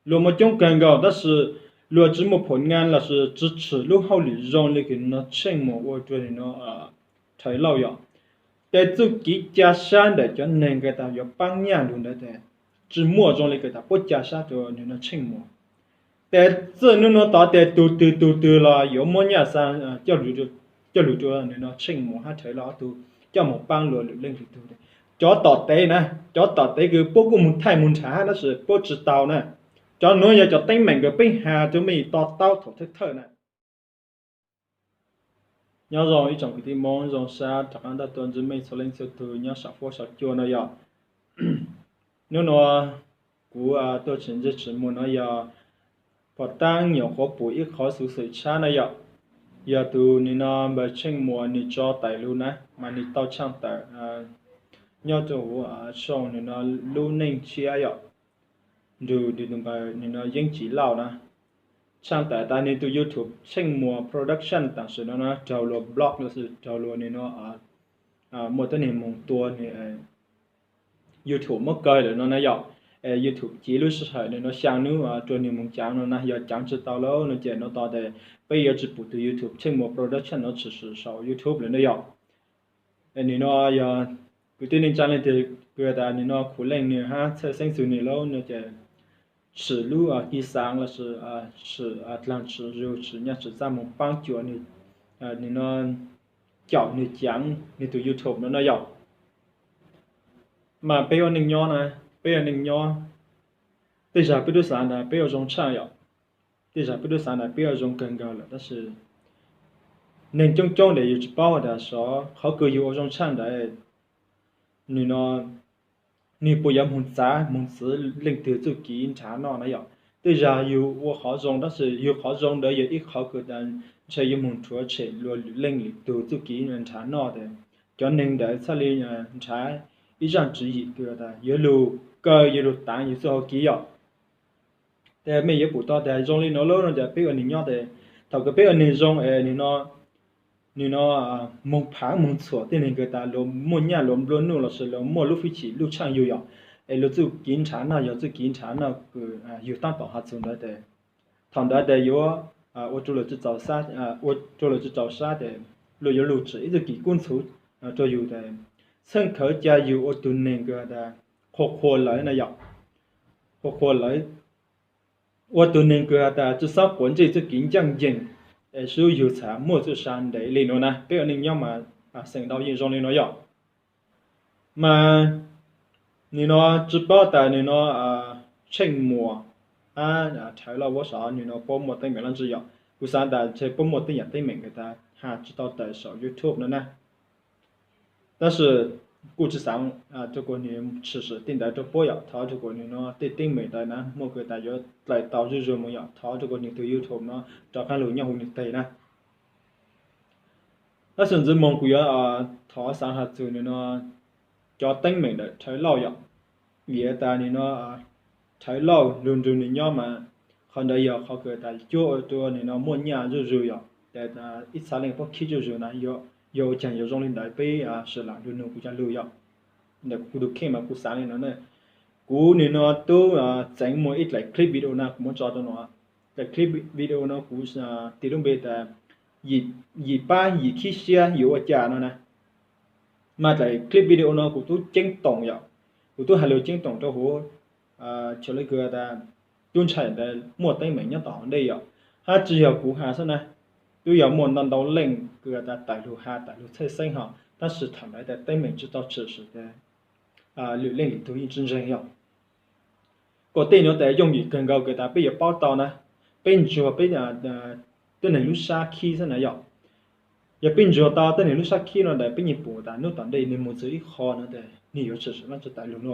Luag muaj coob kawg nkaus tab sis luag tsis muaj phom nga los sis tsis tshwm lub hauj lwm zoo li kws no Tsheej Muas ua rua nim no Rhawv Lauj yom. Tes txuj kev ca sab ntawm cov neeg kws tas yuav paab nyaj lug ntawd tes tsis muaj zoo li kws tas puab ca sab rua nim no Tsheej Muas. Tes txij nub nuav tod tes tug twg tug twg los yuav muab nyaj xa coj lug rua nim no Tsheej Muas hab Rhawv Lauj ob tug coj moog paab luag lwm leej lwm tug. Cov tom tev na, cov tom tev kws puab kuj moog thaij moog nrhav tab sis puab tsis tau na. Cov nuav yog cov teeb meem kws peb has rua mej to taub thaum thawj thawj na. Nyob zoo ib tsoom kwv tij Moob, zoo sab rov qaab nrog tuaj ntsib mej txhua leej txhua tug nyob saum fuab saum cua no yom. Nub nuav kuv tuaj tsis ntsej tsis muag no yog pom taab nyuam qhuav pum ib qhov xuv xwm tshab no yom. Yog tug nim no npawg Tsheej Muas nwg tso tawm lug na, mas nwg tau tshaaj tawm nyob rua huv show nim no Lub Neej Tshiab yom. Nrug npawg nim no Yeeb Tsim Lauj na, tshaaj tawm tas nwg tug YouTube Tsheej Muas Production tam sim no na raug luag block los sis raug luag nim no muaj tuab neeg moog tua nwg YouTube muab kawg lawm no na yom. Es YouTube cev lub sij hawm nim no xyaa nub rua nwg moog caav no na, yog caav tsis tau lawm no ces nuav tod tes peb yuav tsis pum tug YouTube Tsheej Muas Production no tshwm sim saum YouTube lawm na yom. Nim no yog kwv tij neej tsaa leej twg kws tas nim no khuv leej nwg hab txhawj xeeb txug nwg lawm no ces tshwm lub kis xaav los sis tshwm dlaag tshwm zug tshwm nyaj tshwm txag moog paab cuam nwg, nim no caum nwg caav nwg tug YouTube no no yom. Mas peb ua neej nyob na, peb ua neej nyob, tej zag peb tub xaav tas peb ua zoo tshaaj yom, tej zag peb tub xaav tas peb ua zoo kawg nkaus lawm tab sis neeg coob coob tes yug tsis paub tas xyov qhov kws yug ua zoo tshaaj ntawd nim no nwg puas yuav moog txav moog txwv leej twg txuj kev nrhav noj na yom. Tej zag yug ua qhov zoo tab sis yug qhov zoo ntawd yog ib qhov kws tas ntshe yuav moog rhuav tshem luag lwm leej lwm tug txuj kev nrhav noj tes cov neeg ntawd txhaj li nrhav ib zaaj tswv yim kws tas yuav lug kaw yuav lug taav yug txuj hauv kev yom. Tes mej yuav pum tau tas zoo li no lawm no ces peb ua neeg nyob tes thaum kws peb ua neeg zoo es nim no moog phaav moog txhuam tej neeg kws tas luag muaj nyaj luag nplua nuj los sis luag muaj lub fwj chim luj tshaaj yug yom, es luag txuj kev nrhav noj yog txuj kev nrhav noj kws yug taab tom has txug ntawd tes thaum ntawd tes yuav ua rua luag tsis txaus sab, ua rua luag tsis txaus sab tes luag yuav lug tswm ib txuj kev kub ntxhuv rua yug tes txheej khawv ca yug ua tug neeg kws tas qhuas qhuas lawv na yom, qhuas qhuas lawv, ua tug neeg kws has tas tsi xob quav ntsej txuj kev ncaaj nceeg es sub yug txhad muaj txuj sa ntev li no na. Peb ua neej nyob mas xeem ntau yeej zoo li no yom. Mas nim no tsi paub tas nim no Tsheej Muas hab Rhawv Lauj Vuab Sov nim no puab muaj teeb meem dlaab tsi yom. Kuv xaav tas ntshe puab muaj tej yaam teeb meem kws tas has tsi tau tawm saum YouTube no na. Tab sis kuj tsi xaav rua kuas nwg tshwm sim tej ntawd rua puab yom. Thov rua kuas nwg no tej teeb meem ntawd na muaj kws tas yuav dlawm tau zuj zug moog yom, thov rua kuas nwg tug YouTube no rov qaab lug nyob huv nwg teg na. Tab sis ntxiv moog kuv yuav thov xaav has txug nwg no cov teeb meem ntawm Rhawv Lauj yom. Vim tas nwg no Rhawv Lauj lug nrug nwg nyob mas qhov ntawd yog qhov kws tas cuab ua rua nwg no muaj nyaj zuj zug yom. Ib txha leej puab khib zuj zug na, yog ua caag yuav zoo li ntawd peb sim lam lug nug kuv cov lug yom. Ntawm kuv tug kheej mas kuv xaav li no na. Kuv nwg no tub txeev muaj ib dlaim clip video na kuv muab tso rua no. Dlaim clip video no kuv tis lub npe tas yim pab yim khib siab yuav ua cas no na. Mas dlaim clip video no kuv tub ceeb toom yom, kuv tub has lug ceeb toom rua huv, chaw le kws tas tub ntshai ntawd muaj teeb meem nyob tom hauv ntej yom. Hab tsi yog kuv has xwb na, tub yog muaj ntau ntau leej kws tas tawm lug has tawm lug txhawj xeeb hos, tab sis thaum ntawd tas teeb meem tsi tau tshwm sim tas lwm leej lwm tug yeej tsi ntseeg yom. Kuas tej nuav tas yooj yim kawg nkaus kws tas peb yuav paub tau na, peb ntsuag peb tuab neeg lub sab khib xwb na yom. Yog peb ntsuag tau tuab neeg lub sab khib no tas peb yeej pum tas nub tom ntej nwg moog txug ib qho no tas nwg yuav tshwm sim dlaab tsi tas lug no.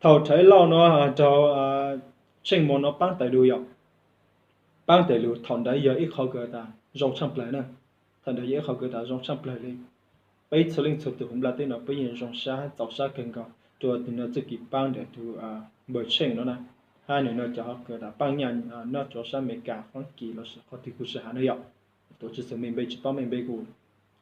Thaum Rhawv Lauj no raug Tsheej Muas no paab tawm lug yom, paab tawm lug thaum ntawd yog ib qho kws tas zoo tshaaj plawg na. Thaum ntawd yog ib qho kws tas zoo tshaaj plawg le. Peb txhua leej txhua tug huv nplaj teb no peb yeej zoo sab txaus sab kawg nkaus rua tug no txuj kev paab ntawm tug npawg Tsheej no na, hab nwg no cov kws tas paab nyaj nyob rua sab Amelikas, Faab Kis los sis qhov twg kuv tsi has na yom. Tuav tsi txug mej npe tsi paub mej npe kuj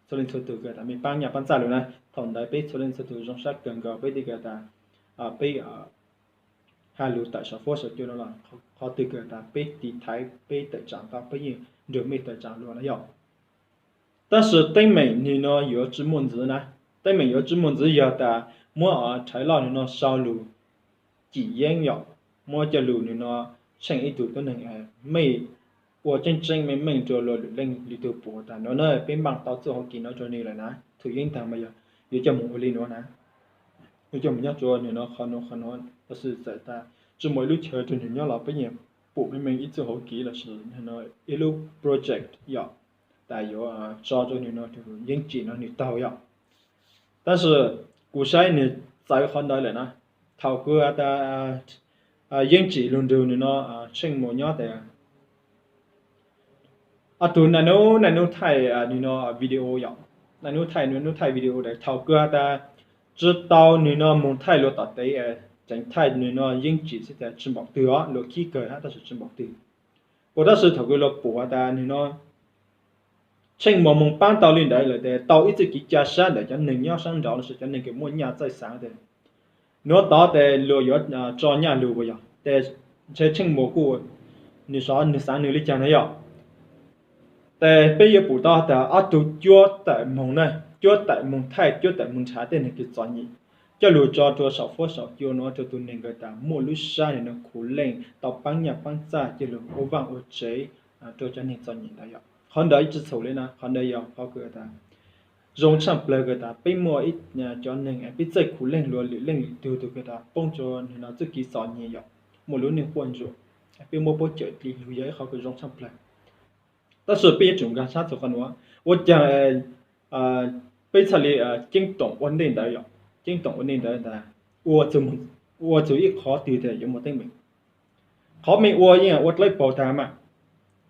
txhua leej txhua tug kws tas mej paab nyaj paab txaj lug na. Thaum ntawd peb txhua leej txhua tug zoo sab kawg nkaus peb tej kws tas peb hais lus tawm saum fuab saum cua no los qhov twg kawg tas peb tiv thaiv peb tawm tsam tau peb yeej nrug mej tawm tsam luag na yog. Tab sis teeb meem nwg no yuav tsi muaj ntxiv na, teeb meem yuav tsi muaj ntxiv yog tas muab Rhawv Lauj nwg no sau lus cim yeeb yom, muab cov lus nwg no tsheej ib tug tuab neeg, mej ua tseeb tseeb meej meej rua luag lwm leej lwm tug pum tas nuav na peb npaaj tau txuj hauv kev no rua nwg lawm na, thum yeeb taag mas yog yuav coj moog ua le nuav na, yuav coj moog nyob rua nwg no qhov nuav qhov nuav, tab sis txawm tas tsi muaj ib lub chaw rua nwg nyob los peb yeej pum meej meej ib txuj hauv kev lossis nwg no ib lub project yom, tas yuav tso rua nwg no tug yeeb tsim no nwg taug yom. Tab sis kuv saib nwg txawv qhov ntawd lawm na, thaum kws tas yeeb tsim lug nrug nwg no Tsheej Muas nyob tas ob tug naj nub naj nub thaij nwg no video yom, naj nub thaij nub thaij video tas thaum kws tas tsi tau nwg no moog thaij luag tom tev, tseem thaij nwg no yeeb tsim xwb tas tsi npaum twg os, luag khib kawg hab tab sis tsi npaum twg. Ua tab sis thaum kws luag pum tas nwg no Tsheej Muas moog paab tau le ntawd lawm tes tau ib txuj kev ca sab ntawm cov neeg nyob saab nraud lossis cov neeg kws muaj nyaj txawj xaav tes nuav tod tes luag yuav tso nyaj lug puas yog tes ntshe Tsheej Muas kuj nwg xav nwg li caag na yom. Tes peb yuav pum tau tas ob tug cuab tawm moog na, cuab tawm moog thaij cuab tawm moog nrhav tej neeg kws txom nyem, coj lug tso rua saum fuab saum cua nuav rua tug neeg kws tas muaj lub sab nwg no khuv leej tau paab nyaj paab txaj coj lug ua vaaj ua tsev rua cov neeg txom nyem ntawd yom. Qhov ntawd tsi txhaum le na, qhov ntawd yog qhov kws tas zoo tshaaj plawg kws tas peb muaj cov neeg peb txawj khuv leej luag lwm leej lwm tug tug kws tas poob rua nwg no txuj kev txom nyem yom, muaj lub neej quaj ntsuam, peb muab puab cawm dli lug yog ib qhov kws zoo tshaaj plawg. Tab sis peb yuav tsum nkaag sab txug qhov nuav, ua caag peb txhaj le ceeb toom ua ntej ntawd yom, ceeb toom ua ntej ntawd tas ua txug ib qhov twg tas yuav muaj teeb meem. Qhov mej ua yeej ua dlawb paug tag mas,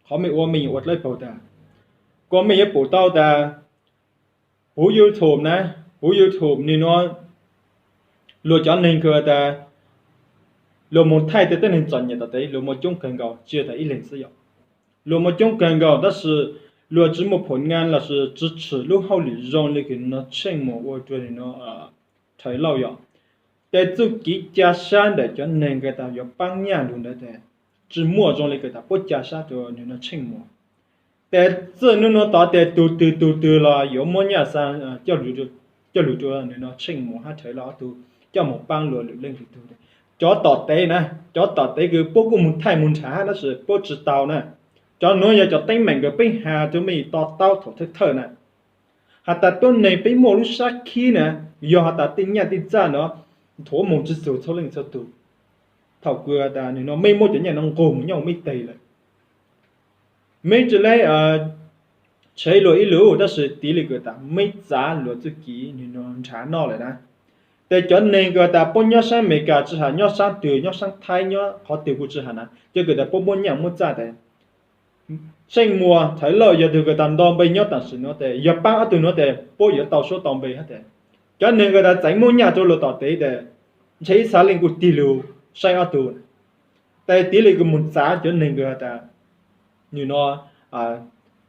qhov mej ua mej yeej ua dlawb paug tag. Kuas mej yuav pum tau tas huv YouTube na, huv YouTube nwg no luag cov neeg kws tas luag moog thaij tej tuab neeg txom nyem tom tev luag muaj coob kawg nkaus, tsi tas ib leeg xwb yom. Luag muaj coob kawg nkaus tab sis luag tsi muaj phom ngaa lossis tsi tshwm lub hauj lwm zoo le kws nwg no Tsheej Muas ua rua nwg no Rhawv Lauj yom. Tes txuj kev ca sab ntawm cov neeg kws tas yuav paab nyaj lug ntawd tes tsi muaj zoo le kws tas puab ca sab rua nwg no Tsheej Muas. Tes txij nub nuav tod tes tug twg tug twg los yuav muab nyaj xaa coj lug rua nwg no Tsheej Muas hab Rhawv Lauj ob tug coj moog paab luag lwm leej lwm tug. Cov tom tev na, cov tom tev kws puab kuj moog thaij moog nrhav hab tab sis puab tsi tau na. Cov nuav yog cov teeb meem kws peb has rua mej to taub thaum thawj thawj na. Has tas tuab neeg peb muaj lub sab khib na, yog has tas tej nyaj tej txaj no nthuav moog tsi txug txhua leej txhua tug. Thaum kws has tas nwg no mej muab cov nyaj no nqug moog nyob mej teg lawm, mej tsi le tshev luag ib lus tab sis tiv le kws tas mej txav luag txuj kev nwg no nrhav noj lawm na. Tes cov neeg kws tas puab nyob saab Amelikas tsi has nyob saab twg, nyob saab Thaib, nyob qhov twg kuj tsi has na, cov kws tas puab muaj nyaj muaj txaj tes Tsheej Muas Rhawv Lauj yog tug kws tas nto npe nyob tam sim nuav tes yog paab ob tug nuav tes puab yuav tau suab tau npe hab tes cov neeg kws tas txeev muaj nyaj rua luag tom tev tes ntshe ib txha leej kuj tig lug saib ob tug. Tes tiv le kws moog txav cov neeg kws tas nwg no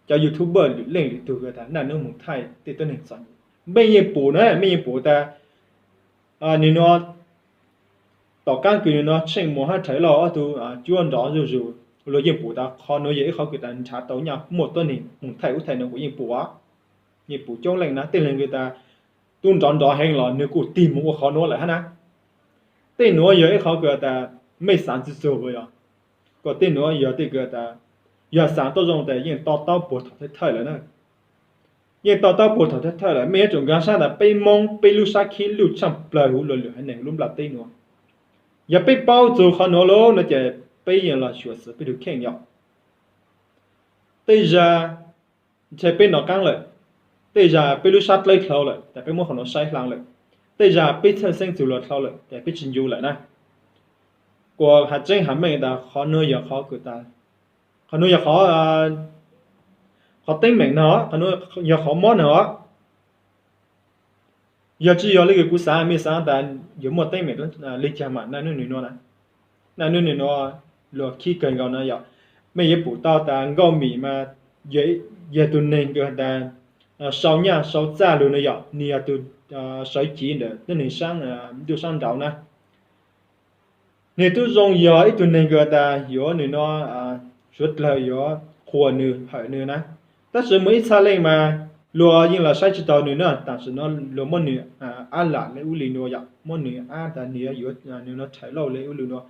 cov YouTuber lwm leej lwm tug kws tas naj nub moog thaij tej tuab neeg txom nyem. Mej yeej pum na, mej yeej pum tas nwg no tom qaab kws nwg no Tsheej Muas hab Rhawv Lauj ob tug cuab nrov zuj zus, luag yeej pum tas qhov nuav yog ib qhov kws tas nrhav tau nyaj muaj tuab neeg moog thaij ub thaij nuav kuv yeej pum, yeej pum coob leej na. Tej leeg kws tas tub nrov nrov heev los nwg kuj tig moog ua qhov nuav lawm hab na. Tej nuav yog ib qhov kws tas mej xaav txug txug puas yog, kuas tej nuav yog tej kws tas yog xaav tuab zoo tas yeej to taub puag thaum thawj thawj lawm na. Yeej to taub puag thaum thawj thawj lawm, mej yuav tsum nkaag sab tas peb Moob peb lub sab khib luj tshaaj plawg huv luag lwm haiv neeg lub nplaj teb nuav. Yog peb paub txug qhov nuav lawm no ces peb yeej los xyuam xim peb tug kheej yom. Tej zag ntshe peb nov qaab lawm, tej zag peb lub sab dlawb dlhau lawm tas peb muab qhov nuav saib hlaa lawm, tej zag peb txhawj xeeb txug luag dlhau lawm tas peb tsi ncu lawm na. Kuas has tseeb has meej tas qhov nuav yog qhov kws tas, qhov nuav yog qhov teeb meem no, qhov nuav yog qhov mob no. Yog tsi yog le kws kuv xaav mej xaav tas yuav muaj teeb meem le caag mas naj nub nwg nuav na, naj nub nwg nuav luag khib kawg nkaus na yom. Mej yuav pum tau tas Nkauj Mim mas yog tug neeg kws tas sau nyaj sau txaj lug na yom, nwg yog tug sawv cev ntawm tuab neeg saab ntuj saab nraud na. Nws twb zoo yog ib tug neeg kws tas yuav nws no suav dlawg yuav qhuas nws hawm nws na. Tab sis muaj ib txha leej mas luag yeej los saib tsis taus nws na, tam sim no luag muab nws ab lam le ub li nua yom, muab nws ab tas nws yuav yuav nws no rhawv lauj le ub li nua.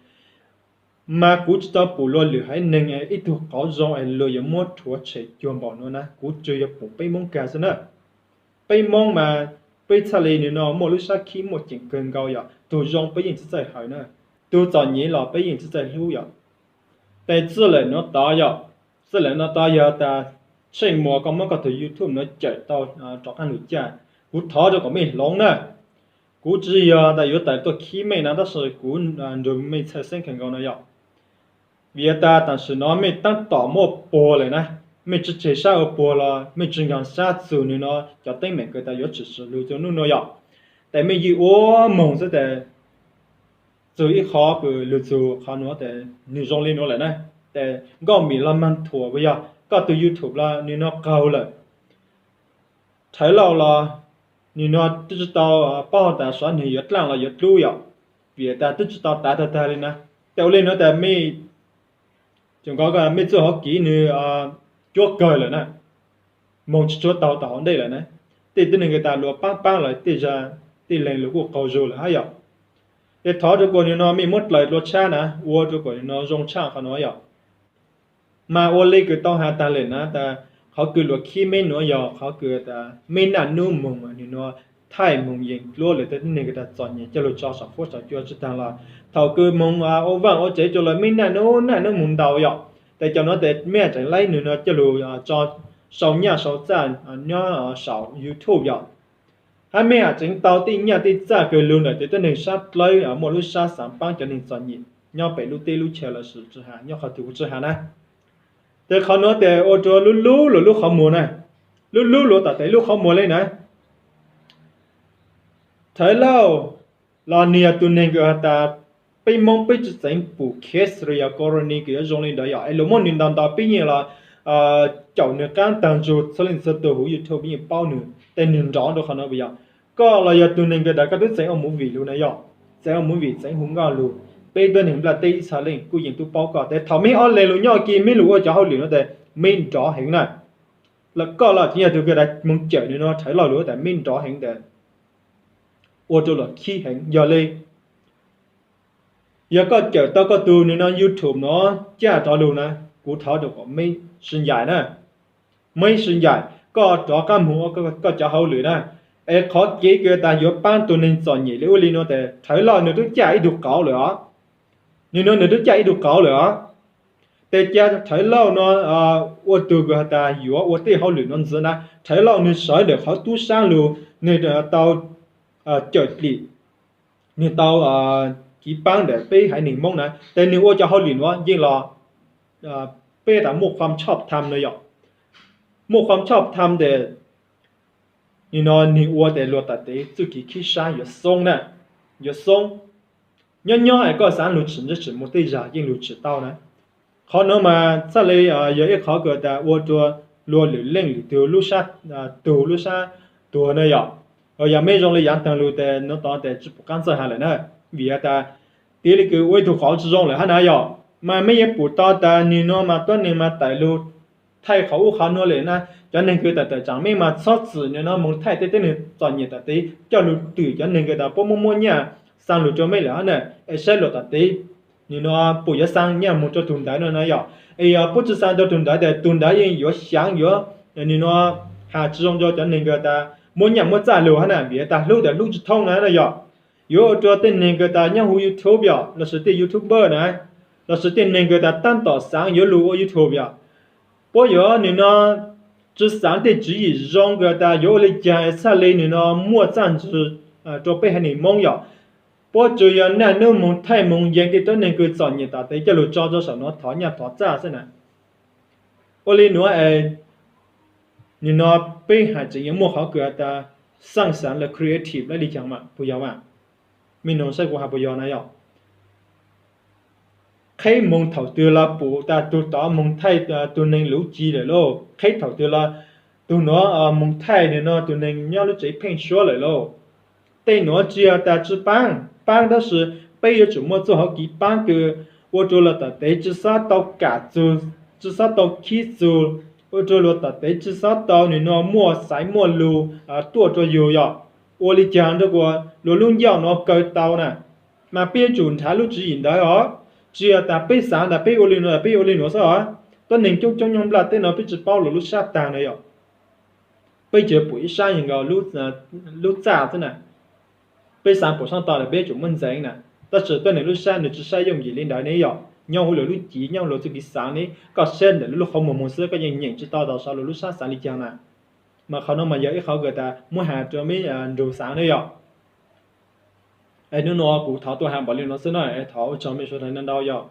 Mas kuv tsis tau pum luag lwm haiv neeg ib tug qauv zoo es luag yuav muab rhuav tshem cuag npaum nua na, kuv tsuas yog pum peb Moob kag xwb na. Peb Moob mas peb txhaj li nws no muaj lub sab khib muaj ceem kawg nkaus yom, tug zoo peb yeej tsis txawj hawm na, tug txom nyem los peb yeej tsis txawj hlub yom. Tes txij lawm no tod yom, txij lawm no tod yog tas Tsheej Muas koj muab koj tug YouTube no cawm tau rov qab lug caj, kuv thov rau kom mej hloov na. Kuv tsis yog tas yuav tawm tuaj khib mej na, tab sis kuv nrug mej txhawj xeeb kawg nkaus no yom. Vim tas tam sim no mej tab tom muaj puag lawm na, mej tsis tseg sab ua puag los mej tsis nkaag sab txug nws no cov teeb meem kws tas yuav tshwm sim lug rua nub nua yom. Tes mej yeej ua moog xwb tes txug ib qhov kws lug txug qhov nuav tes nws zoo li nuav lawm na. Tes Nkauj Mim los mag thuam puas yog, koj tug YouTube los nws no qaug lawm. Rhawv Lauj los nws no twb tsis tau paub tas xyov nws yuav dlaaj los yuav dlub yom, vim tas twb tsis tau tav tag tag li na. Tes ua li nuav tas mej, mej txuj hauv kev nws cuab kawg lawm na, moog tsis tshua taug tom hauv ntej lawm na. Tej tib neeg kws tas luag paab paab lawm tej zag tej leeg luag kuj qaug zug lawm hab yom. Tes thov rua kuas nws no mej muab dlaws dlua tshab na, ua rua kuas nws no zoo tshaj qhov nuav yom. Mas ua li kws tau has taag lawm na tas qhov kws luag khib mej nuav yog qhov kws tas mej naj nub moog nws no thaij moog yees dluab lawm tej tib neeg kws tas txom nyem coj lug tso saum fuab saum cua tsi taag los thaum kws moog ua vaaj ua tsev rua lawv mej naj nub naj nub moog ntaus yom. Tes cov nuav tes mej tseem laib nws no coj lug tso sau nyaj sau txaj nyob saum YouTube yom. Hab mej tseem tau tej nyaj tej txaj kws lug ntawm tej tib neeg sab dlawb muaj lub sab xaav paab cov neeg txom nyem nyob pem lub teb lub chaw los sis tsi has nyob qhov twg kuv tsi has na. Tes qhov nuav tes ua rua lub lub luag lub qhov muag na, lub lub luag tom tes lub qhov muag le na. Rhawv Lauj los nws yog tug neeg kws has tas peb Moob peb tsi txeev pum case los yog koroni kws yuav zoo li ntawd yom, es luag muab nws ntaus ntaus peb yeej los caum nws qaab taag nrug txhua leej txhua tug huv YouTube yeej paub nws, tes nws nrov rua qhov nuav puas yog? Koj los yog tug neeg kws tas koj twb txeev ua movie lug na yom, txeev ua movie txeev hu nkauj lug, peb tuab neeg nplaj teb ib txha leej kuj yeej tub paub koj, tes thaum mej ob leeg lug nyob ua ke mej lug ua cov hauj lwm nuav tes mej nrov heev na. Los koj los tseem yog tug kws tas moog cawm nws no Rhawv Lauj lug tas mej nrov heev tes ua rua luag khib heev yog le. Yog koj cawm tau koj tug nws no YouTube nuav caj rov lug na, kuv thov rua kom mej sib ncaim na, mej sib ncaim koj rov qab moog ua koj cov hauj lwm na. Es qhov kev kws tas yuav paab tug neeg txom nyem li ub li nuav tes Rhawv Lauj nws twb caj ib tug qauv lawm os, nws no nws twb caj ib tug qauv lawm os. Tes ca Rhawv Lauj no ua tug kws has tas yuav ua tej hauj lwm nuav ntxiv na, Rhawv Lauj nws sawv ntawm qhov tub sab lug, nws tau cawm dlim, nws tau kiv paab ntawm peb haiv neeg Moob na, tes nws ua cov hauj lwm nuav yeej los peb tas muaj qhuam choj tham no yom, muaj qhuam choj tham tes nim no nws ua tes luag tam tes txuj kev khib sab yuav xoob na, yuav xoob. Nyob nyob es koj xaav lug tshwm ntsej tshwm muag tej zag yeej lug tshwm tau na. Qhov nuav mas txhaj le yog ib qhov kws tas ua rua luag lwm leej lwm tug lub sab, tug lub sab tuag na yom. Yog mej zoo li yaav taag lug tes nuav tod tes tsi pum qaab txawj has lawm na, vim tas tiv li kws ua ib tug qauv tsi zoo lawm hab na yom. Mas mej yeej pum tau tas nim no mas tuab neeg mas tawm lug thaij qhov ub qhov nuav lawm na. Cov neeg kws tawm tawm tsaam mej mas txhob txwm nim no moog thaij tej tib neeg txom nyem tam tes coj lug twm cov neeg kws tas puab muab muab nyaj xaa lug rua mej lawm hab na. Es saib luag tam tes nim no puas yuav xaa nyaj moog rua tug ntawd no na yom. Es yog puab tsi xaa rua tug ntawd tes tug ntawd yeej yuav xyaav yuav nim no has tsi zoo rua cov neeg kws tas muab nyaj muab txaj lug hab na, vim tas hlub tas hlub tsi thoob na na yom. Yuav ua rua tej neeg kws tas nyob huv YouTube yom, los sis tej YouTuber na, los sis tej neeg kws tas taab tom xaav yuav lug ua YouTube yom, puab yuav nim no tsi xaav tej tswv yim zoo kws tas yuav ua li cas txhaj li nim no muaj txaj ntsig rua peb haiv neeg Moob yom. Puab tsuas yog naj nub moog thaij moog yees tej tuab neeg kws txom nyem tam tes coj lug tso rua saum nuav thov nyaj thov txaj xwb na. Ua li nuav es nim no peb hais tseem yuav muaj qhov kws has tas xaaj xaav los creative lawm li cas mas puas yog mas? Mej noog saib kuv has puas yog na yom. Qheb moog thaum twg los pum tas tug tod moog thaij tug neeg luv ci lawm lauj, qheb thaum twg los tug nuav moog thaij nim no tug neeg nyob lub tsev pheej suab lawm lauj. Tej nuav tsi yog tas tsi paab, paab tab sis Peb yuav tsum muaj txoj hauv kev pab kws ua rua luag tom tev tsi xob tau kam txug, tsi xob tau khib txug, ua rua luag tom tev tsi xob tau nwg nuav muaj xaiv muaj lug tuaj rua yug yom. Ua li caag nrug kuas luag lub ncauj nuav kaw tau na. Mas peb yuav tsum nrhav lub tswv yim ntawd os. Tsi yog tas peb xaav tas peb ua li nuav peb ua li nuav xwb os. Tuab neeg coob coob nyob nplaj teb no peb tsi paub luag lub sab taag na yom. Peb tsi pum ib sab yeej nkaus lub txaj xwb na. Peb xaav pum sab tod lawm peb yuav tsum muab ntxeev na. Tab sis tuab neeg lub sab nwg tsi saib yooj yim li ntawd ne yom. Nyob huv luag lub cev, nyob huv luag txuj kev xaav ne, koj saib ntawm luag lub qhov muag moog xwb koj yeej nyeem tsi tau tas saib luag lub sab xaav li caag na. Mas qhov nuav mas yog ib qhov kws tas muab has rua meb nrug xaav ne yom. Es nub nuav kuv thov tuaj has npaum li nuav xwb na, thov ua tsaug mej suav dlawg ntau ntau yom.